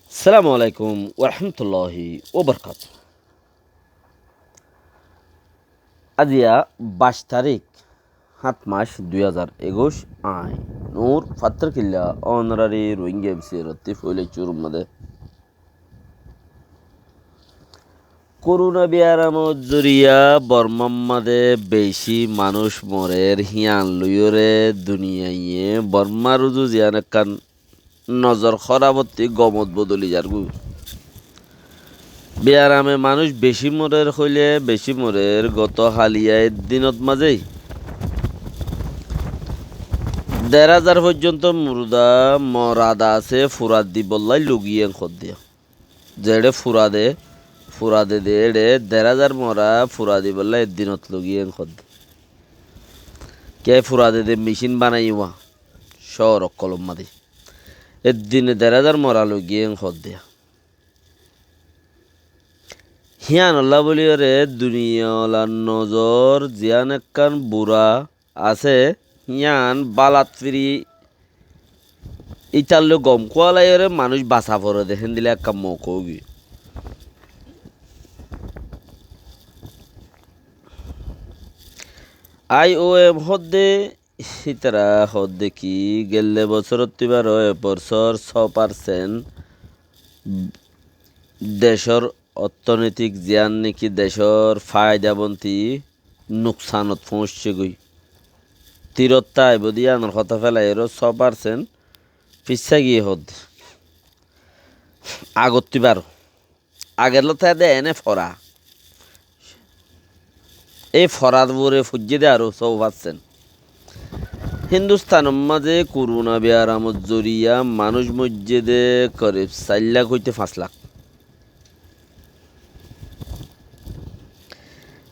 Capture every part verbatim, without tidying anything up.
Assalamu alaikum warahmatulláhi wabarakátuhu. Aziya baic tarík, háñt mac, dui házar ekuic, añí Nur Fattar Killa, onorari Rohingya F C R ottu foila cúrur mazé. Korona biyaramor zoriya Bormar mazé beci manúic morer, híyan loiyóre duniyaiye Bormar uzu ziyán ekkán nozor hórabottí gomot bodoli zargói. Biyarame manúic beci morer hoilé beci morer, goto haliya ek dinot mazé der házar foijjonto murda morad asé, furat dibolla loigiyé hoddé. Zeçé fura de, fura de de eçé der házar mora fura dibolla ek dinot loigiyé hoddé. Kiyá fura de de mecin banaiyé uá, cóor ókkolor mazé. Ek dine der házar mora loigiyé hoddé. Híyanolla bóliyoré duniyaolar nozor ziyán ekkán bura asé, híyan bálat firi ítalloi gom kúalaiyóre manúic basa foré de, héndilla ekkán mouka óigiyoi. I O M hoddé, hítara hoddé ki, gelle bosórottú ibáro e bosór só parsent decór ottónitik ziyán niki decór faidabonti nuksanot foóñiccé goi. Tirotta aibó de yíanor hotá felaiyóre só parsent fissá giyé hoddé. Agottú ibáro. Ager lóti de ene fora. E forar uore foijjé de aró só parsent. Hindustan mazé korona biyaramor zoriya manúic moijjé de korib sair lak óite fañs lak.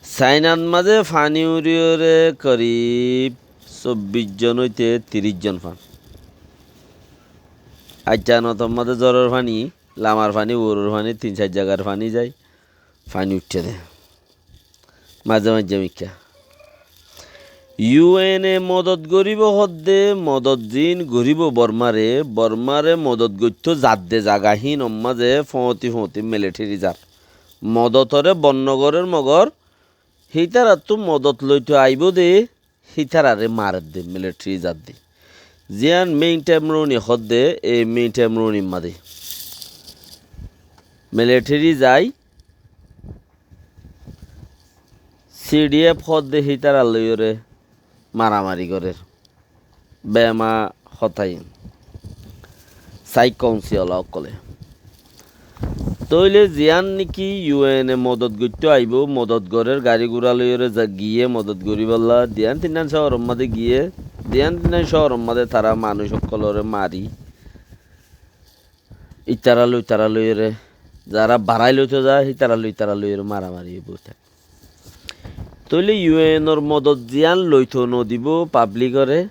Sainat mazé faní uriyóre korib sobbic zon óite tiric zon fán. Aijja notor mazé zoror faní, lamar faní, uoror faní, tin sair zagar faní zai, faní uiththé de. Mazé mazé mikká. U N e modot goríbo hoddé, modot ziín goríbo Bormáre, Bormáre modot goittó zadde zaga híinor mazé foóñti foóñti militeri zar. Modotoré bonno gorér mogor, hítarattú modot loito aibó de, hítararé maredde, militeri zadde. Ziyán Mintam Runi hoddé, e Mintam Runir mazé militeri zai, C D F hoddé hítarar loiyóre maramari gorér. Bema hotá iín. Sai kaunsil ókkole. Tóile ziyán niki U N e modot goittó aibó, modot gorér, gari gura loiyóre za-, giyé modot goríbolla, diyán tinnán cóoror mazé giyé, diyán tinnán cóoror mazé tará manúic ókkolore mari, ítara loi, ítara loiyóre, zará barái loito za, ítara loi, ítara loiyóre maramari óibo. Tóile U N or modot ziyán loito nodibó pablikore,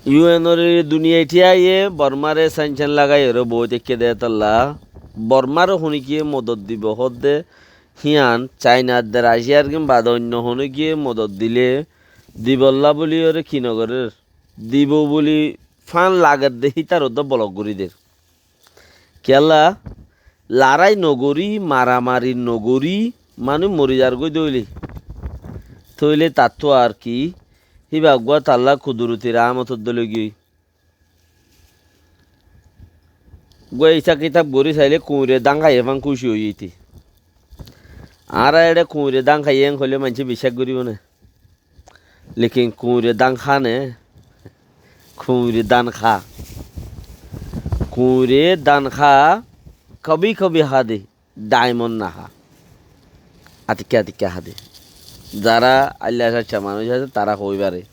U N or duniyai thíyaye Bormáre sain-sain lagaiyóre boói táikke de tolla, Bormáre honíkiye modot dibó hoddé, híyan Cainar de, Raciyar gín bade oinno honíkiye modot dilé dibolla bóliyoré ki nogorér, dibó bóli fán lager de hítar uddá bolok gorí der. Kiyólla, larái nogorí, maramari nogorí, manúic mori zargói de óile. Tóile tattú ar ki, híba uggúa talla kuduruti raámotor dóle giyói. Uggúa isab kitab gorí sailé kuñre dán háiye fán kúci óiye íte. Añára eçé kuñre dán háiye en hoilé maincé biccác goríbo né? Lekin kuñre dán há né? Kuñre dán há. Kuñre dán há, kabi kabi há de, daimon nahá. Atikka atikka há de. Zará ailla sacca manúic asé, tará hoói fare.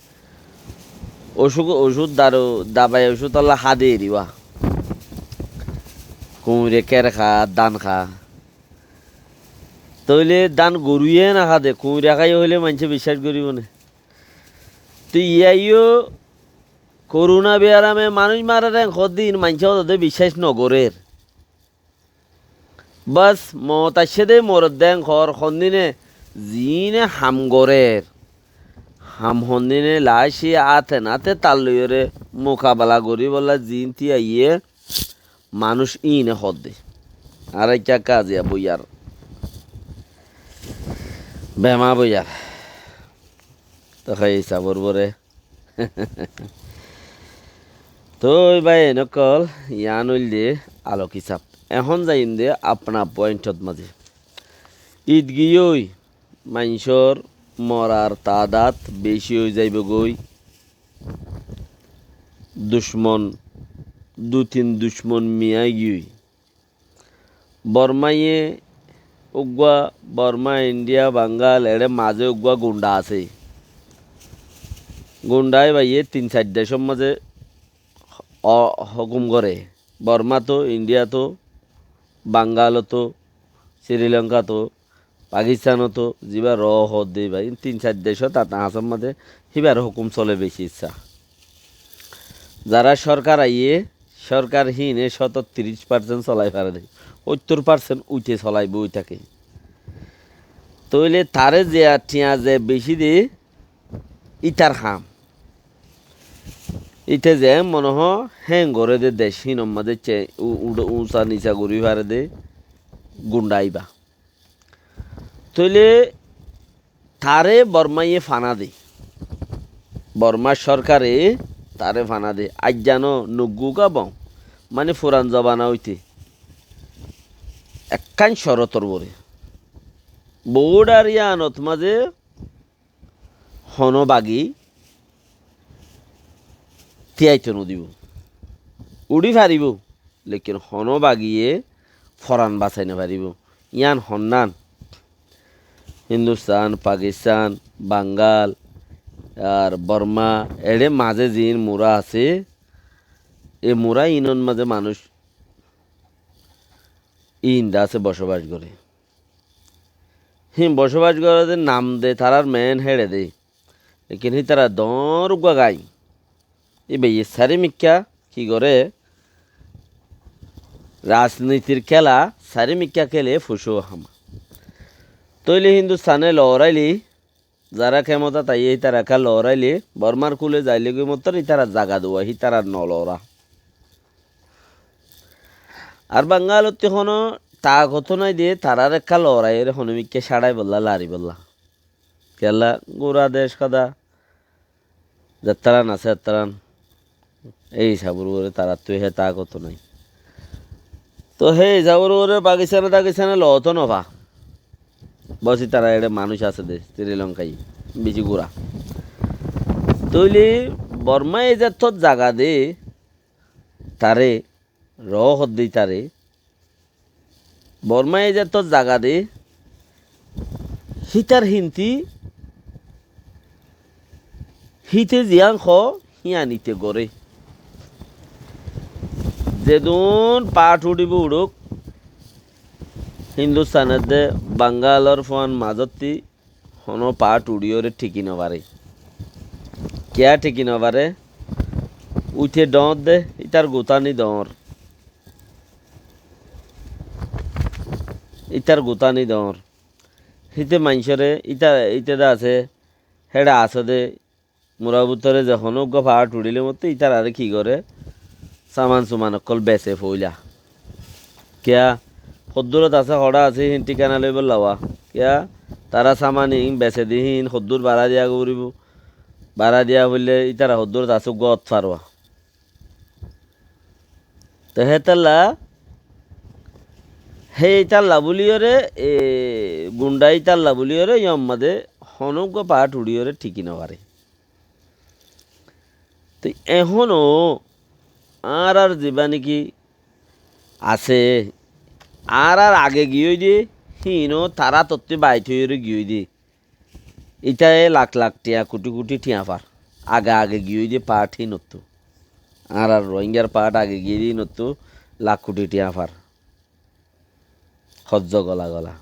Ocúk, ocúd, daru, dabai ocúd olla há de eriba. Kuñre kér há, dán há. Tóile dán goruye nahá de, kuñre háiye hoilé maincé biccác goríbo né? Te iyá yó koruna biyarame manúic marer en hoddé iín maincé hoddé biccác nogorér. Bas, moot aiccé dé moredde en hoór, hondine ziíne ham gorér. Ham hondine laaci áte náte tar loiyóre mukabala goríbolla ziín tíyaiyé, manúic íine hoódde. Añára ikká kaziya boiyar, bema boiyar. Tói hé hísabor uore. Tói bái, en ókkol yián óilde alok hísab. Ehón zaiyum de apna pointot mazé. Id giyói maincór morar taadad beci ói zaibogói. Ducmon, dui tin ducmon miyai giyói. Bormáye uggúa, Bormá, Indiya, Bangal, eçé mazé uggúa gundha asé. Gundha íbaye tin sair decór mazé o-, hókum goré. Bormát ó, Indiyat ó, Bangalot ó, Sirilankat ó, Pakistanot ó, zibá roó hoódde íba, ín tin sair decót ata hañsór mazé híbar hókum sole beci issá. Zará sórkar aiyé, sórkar híine cóttor tiríc parsent solai fare dé, óttor parsent uite solaibóu táke. Tóile taré ze ar thiañ ze beci dé, ítar ham. Íte ze mone hoó héen goré dé dec hínor mazé ce-, u-, uñsa nisa gorí fare dé gundha íba. Tóile taré Bormáye fana de. Bormá sórkare taré fana de. Aijja no, nuggúka bou. Mani furan zobana óite. Ekkán córotor uore. Boódar yíanot mazé honó bagi tíaito nodibóu. Uçí faribóu, lekin honó bagiye foran basai nofaribóu. Yían honnán? Hindustan, Pakistan, Bangal, ar Bormá, eçé mazé ziín mura asé, e mura iínor mazé manúic íinda asé bocóbac goré. Híin bocóbac goré dé nam de tarár meén héçe dé. Lekin hítara doóñr uggúa gai. Íbaye sarí mikká ki goré? Rajnitir kéla sarí mikká kéle fucó hama. Tóile Hindustane looráile, zará kemota taiyé hítara ekká looráile, Bormár kúle zaile goi mottor hítara zaga duwa, hítara noloorá. Ar Bangalottí honó taakot nái de, tarár ekká looraiyóre honó mikká cáçaibolla, laribolla. Kiyólla gura dec kada, zettáran asé ettáran, éi hísabor uore tarattú hé taakot nái. Toóu hé hísabor uore Pakistane Takistane loot nofa. Bos ítara eçé manúic asé dé, Sirilankai, bicí gura. Tóile Bormáye zettót zaga de, taré roó hoódde ítare, Bormáye zettót zaga de, hítar híinti, híte ziyán hoó, híyan íte goré. Zedún paáth uçíbou uçók, Hindustan edde Bangalor fúan mazótti honó paáth uçíyoré thiki nofaré. Kiyá thiki nofaré? Uite dhoóñr dé, ítar gutáni dhoóñr. Ítar gutáni dhoóñr. Híte maincóre, íta, íte de asé, héçe asé dé, mura bútore ze honó uggúa paáth uçíle motté ítararé ki goré? Saman suman ókkol bese foóila. Kiyá? Hoddúrot asé, hoçé asé, híin thíkana loibolla wa. Kiyá? Tará saman iín bese de híin hoddúr bará diya foribóu. Bará diya foille ítara hoddúrot asé uggúa ót farwa. Te hétalla, hé ítalla búliyoré, e, gundha ítalla búliyoré, yómma de honó uggúa paáth uçíyoré thiki nofaré. Te ehóno añárar zibá néki asé, añárar age giyói de, híino tará tottí bai thoiyóre giyói de. Ítaye lak lak thiañ, kuthi kuthi thiañ far. Age age giyói de paáth híinottú. Añárar Rohingyar paáth age giyói de híinottú lak kuthi thiañ far. Hozzo gola gola.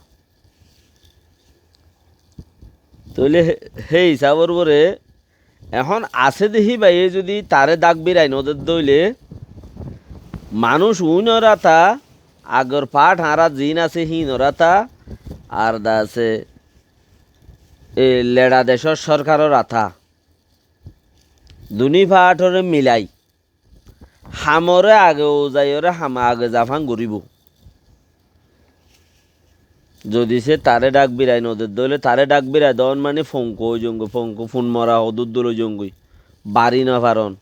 Tóile hé, hé hísabor uore ehón asé de híbaye zudi taré dak birai nodedde óile, manúic uínor ata, agor paáth añára ziín asé híinor ata, ar de asé e leça decór sórkaror ata, duní paáthoré milai, Hamoré age uzaiyóre ham age zafán goríbou. Zodi se taré dhak birai nodedde óile, taré dhak birai doón mani fonku ói zongói, fonku fun mora hodúr dul ói zongói, bari nofaron,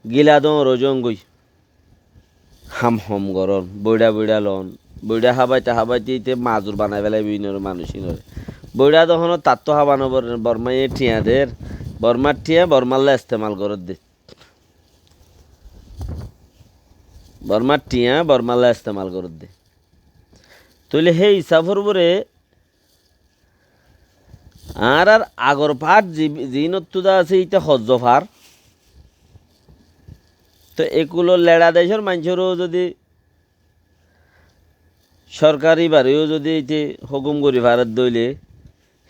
gila doóñr ói zongói. Ham hom gorón, boiçá boiçá loón, boiçá hábaite hábaite íte mazur banai félaibo ínoré, manúic ínoré. Boiçá dohóno tattú hába noforer, Bormáye thiañ der, Bormár thiañ Bormálla estemal gorédde. Bormár thiañ Bormálla estemal gorédde. Tóile hé isafor uore añárar agor part zi-, ziínottú de asé íte hozzofar. Toi ekulor leça decór maincóre zodi sorkar íbareyó zodi íte hókum gorí faredde óile,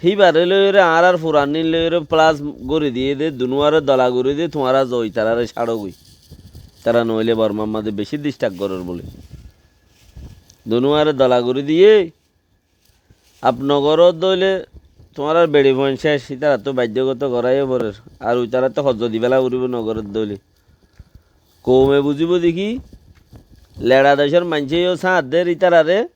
híbaré loiyóre añárar furannín loiyóre plus gorí diyé dé, dunúare dola gorí diyé, tuáñra zo itaráre cáçogói. Itará noóile Bormár mazé bicí disturb gorér bóli. Dunúare dola gorí diyé, Af nogoródde óile tuáñrar beçi fuain céc, ítarattú baiddogoto goráiyo forer. Ar ítarattú hozzó dibálla foribóu nogoródde óile. Koume buzíbo de ki, leça decór maincé yó sáñt der ítararé,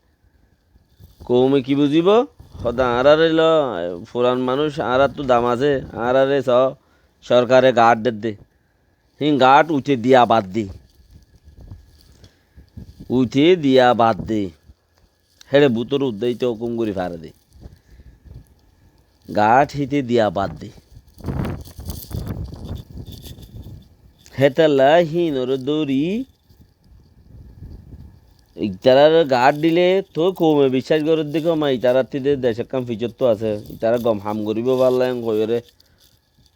koume ki buzíbo? Hoddé añáráre lo, furan manúic, añáráttu dam asé, añáráre so, sorkare gaád dedde. Hín gaád uite diya bad de. Uite diya bad de. Héçe bútore uddá íte hókum gorí fare de. Gaád híte diya bad de. Hétolla híinoré dóri, itaráre gaád dile toi koume biccác gorédde ki, ma itaráttí de dec ekkán fisóttu asé, itará gom ham goríbou bálla en hoiyóre,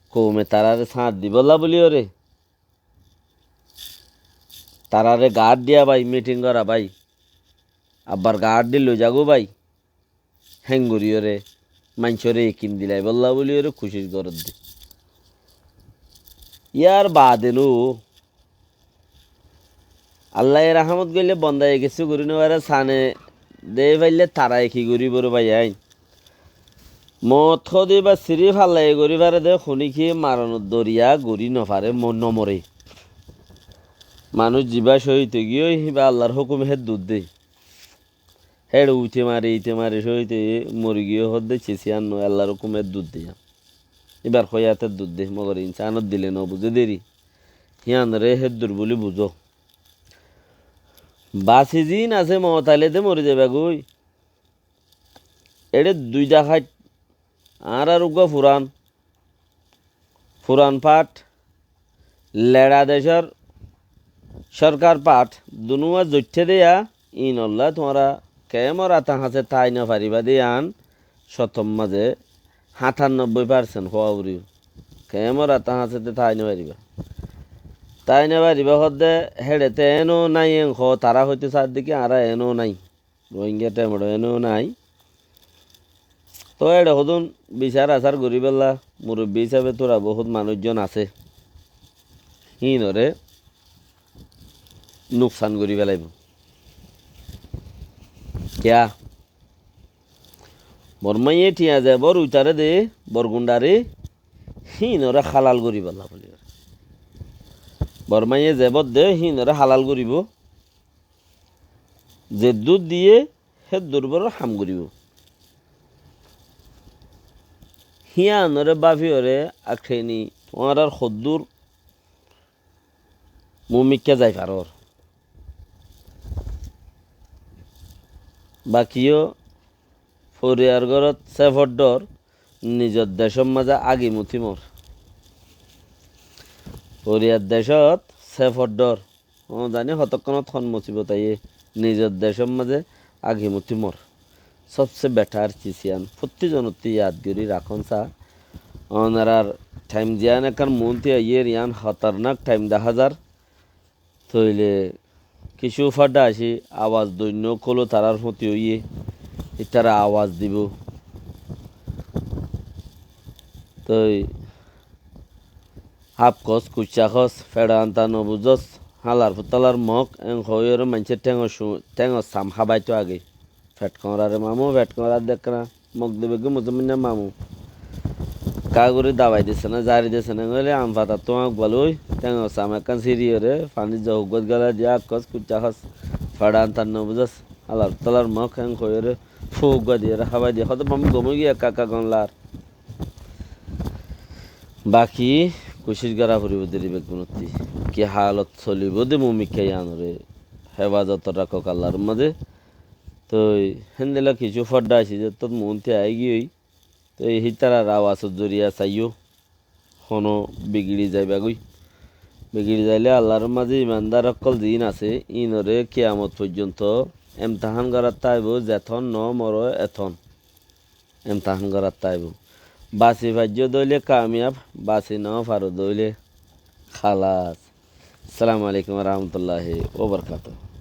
koume taráre sáñt dibólla bóliyoré. Taráre gaád diya bái, miting gora bái, abbar gaád di loizagóu bái, héng goríyoré maincóre ekin dilaibólla bóliyoré kucíc gorédde. Yár baade noó, Allaye rahámot goillé bondaye kessú gorí nofaré, sane de faillé taraye ki goríbou ré báiyain? Moot hoóde íba siríf Allaye gorí fare de, honíkiye maronor doriya gorí nofare, mo-, nomoré. Manúic zibá cóhid óigiyoi, híba Allar hókume héddur de. Héçe uite mare, ite mare, cóhid óiye, morigiyoi hoódde cisiyán noó, Allar hókume héddur de. Íbar hoiyat héddur de, mogor insánor dile nobuzé deri. Híanoré héddur buli buzó. Basi ziín asé moot aile de mori zaibagói. Eçé dui daháit, añárar uggúa furan, furan part, leça decór sorkar part, dunúa zoitté de yá, iínolla tuáñra keémor ata hañsé tái nofaribá de yían, cótor mazé háñtanobbói parsent hoó foribóu. Keémor ata hañsé te tái nofaribá. Tái nofaribá hoódde héçe te eénou nái en hoó, tará hoitó saádde ki añára eénou nái. Rohingya thémor eénou nái. Tói eçe hodún bisar asar goríbolla murobbi hísabe tóra bohút manúic zon asé. Híinoré nuksan gorí felaibóu. Kiyá? Bormáye thiañ ze bor uitaré de, borgundharé, híinoré hálal goríbolla bóli. Bormáye ze bor de, híinoré hálal goríbou. Zeddúr diyé, héddur bor ham goríbou. Híanoré báfiyoré akhéni tuáñrar hoddúr mumikká zai farór. Bakiyó foriyar górot séfot dhor, nizor decór mazé agimutí mor. Foriyar decót séfot dhor, Óñzani hotókkonót hon musibot aiyé, nizor decór mazé agimutí mor. Sobse betar cis yían, fottí zonottú yad gorí rakón sa. Ónarar thaim ziyán ekkán muúntu aiyér, yían hotornak thaim daházar. Tóile kissú fadda ací, awaz doinno kólo tarár fóti óiye, ítara awaz dibou. Tói Háf kos, kuccá kos, feço anta nobuzós, hálar futálar mok, en hoóiyoré maincé théngor su-, théngor sam hábaito age. Feth koñrare mamu, feth koñrar dekna, mok de beggún musolmanna mamu. Ekká gorí dabai dese né, zari dese né, óile am fatattú añk balói, théngor sam ekkán síriyóre, fanir zó uggúa gela diya, akkos kuccá hos, façán tar nobuzas, alar tolar mok héng hoiyóre, fú uggúa diyóre, hábai diya, hoto bam gom ói giyé ekká ekká gon lar. Baki kucíc gorá foribó deri beggúnottí. Ki halot solibó de mumikká yíanoré hefazot rakók Allar mazé. Toi héndilla kissú fodda aiccé ze tót muúnti aigiyói. Toi hítarar awasor zoriya saiyó. Honó bigiri zaibagói. Bigiri zailé Allar mazé imandar ókkol ziín asé, íinoré kiyamot foijjonto emtahán gorát táibo, zeton no moro eton. Emtahán gorát táibo. Basi faijjó dóile kamiyab, basi no faro dóile halas. Assalamu alaikum warahmatullahi wabarakatuhu.